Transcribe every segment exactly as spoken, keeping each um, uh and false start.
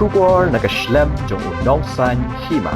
Khubor na ka shlem jong u Nongsaiñ Hima.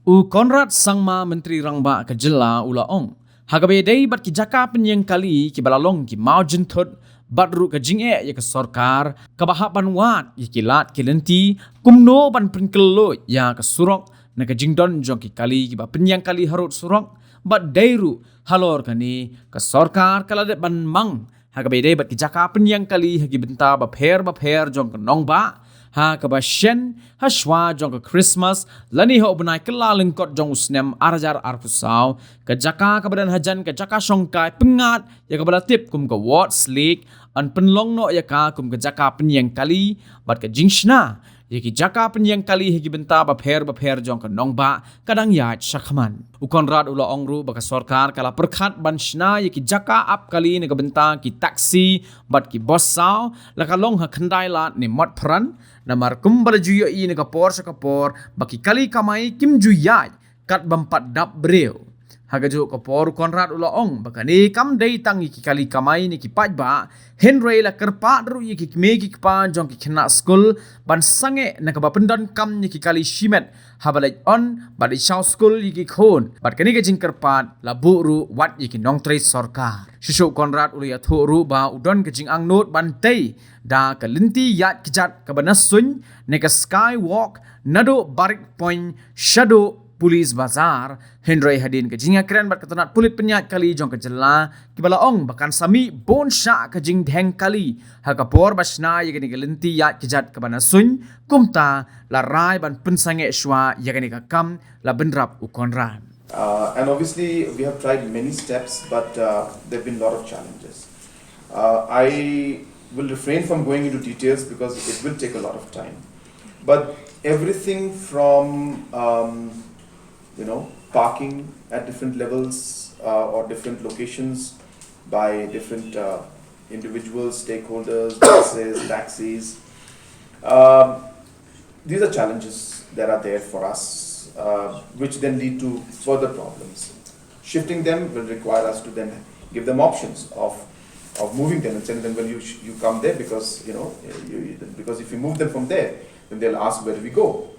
U Conrad Sangma, Myntri Rangbah ka jylla, u la ong, ha kaba ïadei bad ki jaka pynïeng kali kiba la long ki mawjynthut bad ruh ka jingeh ïa ka sorkar kaba hap ban wad ïa ki lad ki lynti kumno ban pynkhlaiñ ïa ka surok na ka jingdon jong ki kali kiba pynïeng kali harud surok, bad dei ruh halor kane ka sorkar ka la dep ban mang ha kaba ïadei bad ki jaka pynïeng kali ha ki bynta bapher bapher jong ka nongbah, ha kaba shen ha shwa jong ka Christmas lane ha u bnai Kyllalyngkot jong u snem ar hajar arphew saw, ka jaka kaba don hajan ka jaka shongkai pyngngad ïa kaba la tip kum ka Wards Lake yn pynlong noh ïa ka kum ka jaka pynïeng kali, bad ka jingshna ïa ki jaka pynïeng kali ha ki bynta bapher bapher jong ka nongbah ka dang ïaid shakhmat. U Conrad u la ong ruh ba ka sorkar ka la pyrkhat ban shna ïa ki jaka ap kali na ka bynta ki taxi bad ki bus saw, la ka long ha Khyndailad ne Motphran, namar kumba la ju ïohi na ka por sha ka por ba ki kali kamai kim ju ïaid kat bym pat dap briew. Ha kajuh ka por u Conrad u la ong ba kane kam dei tang ïa ki kali kamai ne ki paidbah, hynrei la kyrpad ruh ïa ki kmie ki kpa jong ki khynnah skul ban sangeh na kaba pyndonkam ïa ki kali shimet haba leit on bad leit shaw skul ïa ki khun, bad kane ka jingkyrpad la buh ruh wat ïa ki nongtrei sorkar. Shuh shuh u Conrad u la ïathuh ruh ba u don ka jingangnud ban tei da ka lynti ïaid kjat kaba na suiñ ne ka Skywalk naduh Barik Point shaduh Police Bazar, hynrei hadien ka jingïakren bad ka tnat pulit pynïaid kali jong ka jylla, kiba la ong ba kan sa mih bun shah ka jingdheng kali ha ka por ba shna ïa kane ka lynti ïaid kjat kaba na suiñ, kumta la rai ban pynsangeh shwa ïa kane ka kam, la bynrap u Conrad. Uh, and obviously, we have tried many steps, but uh, there have been a lot of challenges. Uh, I will refrain from going into details because it will take a lot of time. But everything from, um, you know, parking at different levels uh, or different locations by different uh, individuals, stakeholders, buses, taxis. Um, these are challenges that are there for us, uh, which then lead to further problems. Shifting them will require us to then give them options of of moving them and saying them, well, you sh- you come there because you know you, you- because if you move them from there, then they'll ask, where do we go?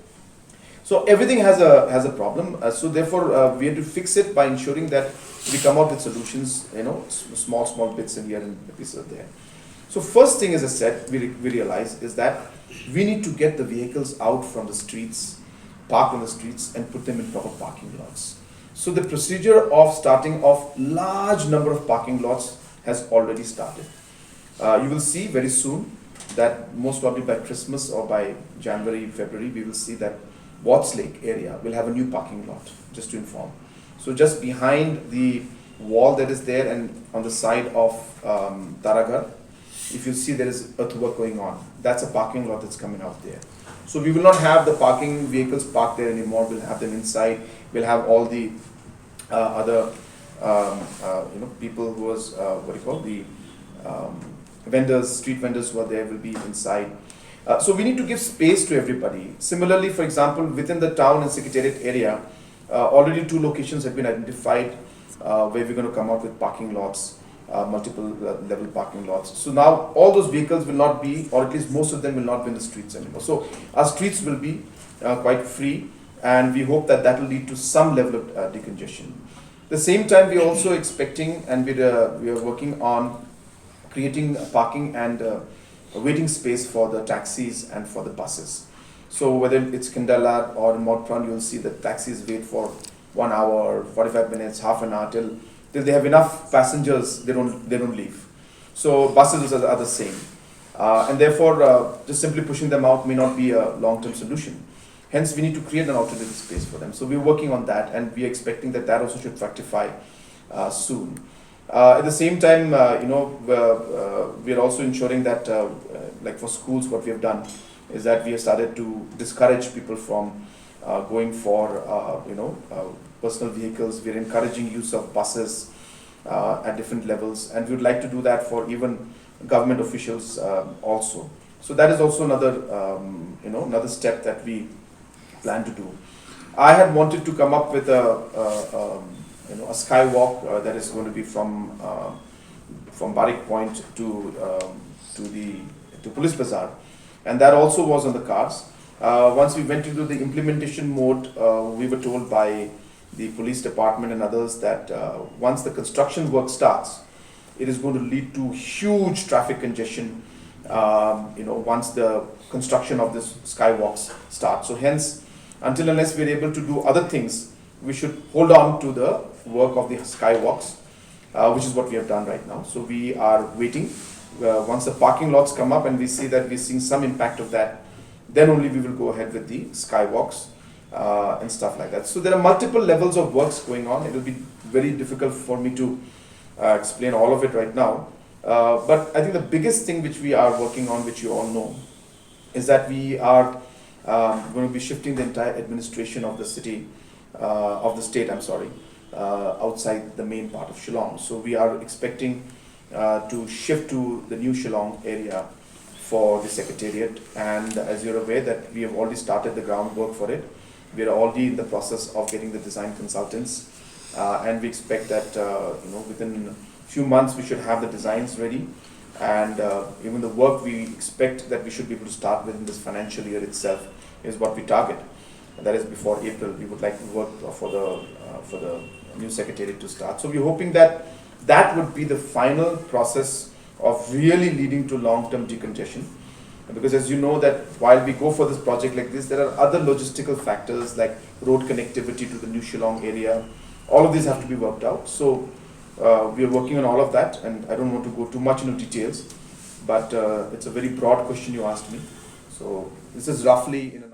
So everything has a has a problem. Uh, so therefore, uh, we have to fix it by ensuring that we come out with solutions. You know, s- small small bits in here and pieces there. So first thing, as I said, we, re- we realize is that we need to get the vehicles out from the streets, park on the streets, and put them in proper parking lots. So the procedure of starting off large number of parking lots has already started. Uh, you will see very soon that most probably by Christmas or by January, February, we will see that Wards Lake area will have a new parking lot, just to inform. So just behind the wall that is there and on the side of um, Taraghar, if you see there is earthwork going on, that's a parking lot that's coming out there. So we will not have the parking vehicles parked there anymore. We'll have them inside. We'll have all the uh, other um, uh, you know people who was uh, what do you call the um, vendors, street vendors who are there will be inside. Uh, so we need to give space to everybody. Similarly, for example, within the town and secretariat area, uh, already two locations have been identified uh, where we're going to come out with parking lots, uh, multiple uh, level parking lots. So now all those vehicles will not be, or at least most of them will not be in the streets anymore. So our streets will be uh, quite free, and we hope that that will lead to some level of uh, decongestion. At the same time, we are also expecting, and we are, we are working on creating a parking and uh, a waiting space for the taxis and for the buses. So whether it's Khyndailad or Motphran, you'll see that taxis wait for one hour, forty-five minutes, half an hour till till they have enough passengers. They don't they don't leave. So buses are, are the same, uh, and therefore uh, just simply pushing them out may not be a long-term solution. Hence, we need to create an alternative space for them. So we're working on that, and we're expecting that that also should fructify uh, soon. Uh, at the same time, uh, you know, uh, uh, we are also ensuring that, uh, uh, like for schools, what we have done is that we have started to discourage people from uh, going for, uh, you know, uh, personal vehicles. We are encouraging use of buses uh, at different levels, and we would like to do that for even government officials uh, also. So that is also another, um, you know, another step that we plan to do. I had wanted to come up with a, a, um, you know, a skywalk uh, that is going to be from uh, from Barik Point to um, to the to Police Bazaar, And that also was on the cards. Uh, once we went into the implementation mode, uh, we were told by the police department and others that uh, once the construction work starts, it is going to lead to huge traffic congestion. Um, you know, once the construction of this skywalks starts, so hence, until unless we're able to do other things, we should hold on to the work of the skywalks, uh, which is what we have done right now. So we are waiting. Uh, once the parking lots come up and we see that we're seeing some impact of that, then only we will go ahead with the skywalks uh, and stuff like that. So there are multiple levels of works going on. It will be very difficult for me to uh, explain all of it right now. Uh, but I think the biggest thing which we are working on, which you all know, is that we are um, going to be shifting the entire administration of the city, uh, of the state, I'm sorry, uh, outside the main part of Shillong. So we are expecting uh, to shift to the new Shillong area for the secretariat. And as you're aware that we have already started the groundwork for it. We are already in the process of getting the design consultants, uh, and we expect that uh, you know within few months we should have the designs ready, and uh, even the work we expect that we should be able to start within this financial year itself is what we target. And that is before April. We would like to work for the uh, for the new secretariat to start. So we're hoping that that would be the final process of really leading to long-term decongestion. Because as you know that while we go for this project like this, there are other logistical factors like road connectivity to the new Shillong area. All of these have to be worked out. So uh, we are working on all of that, and I don't want to go too much into details, but uh, it's a very broad question you asked me. So this is roughly in a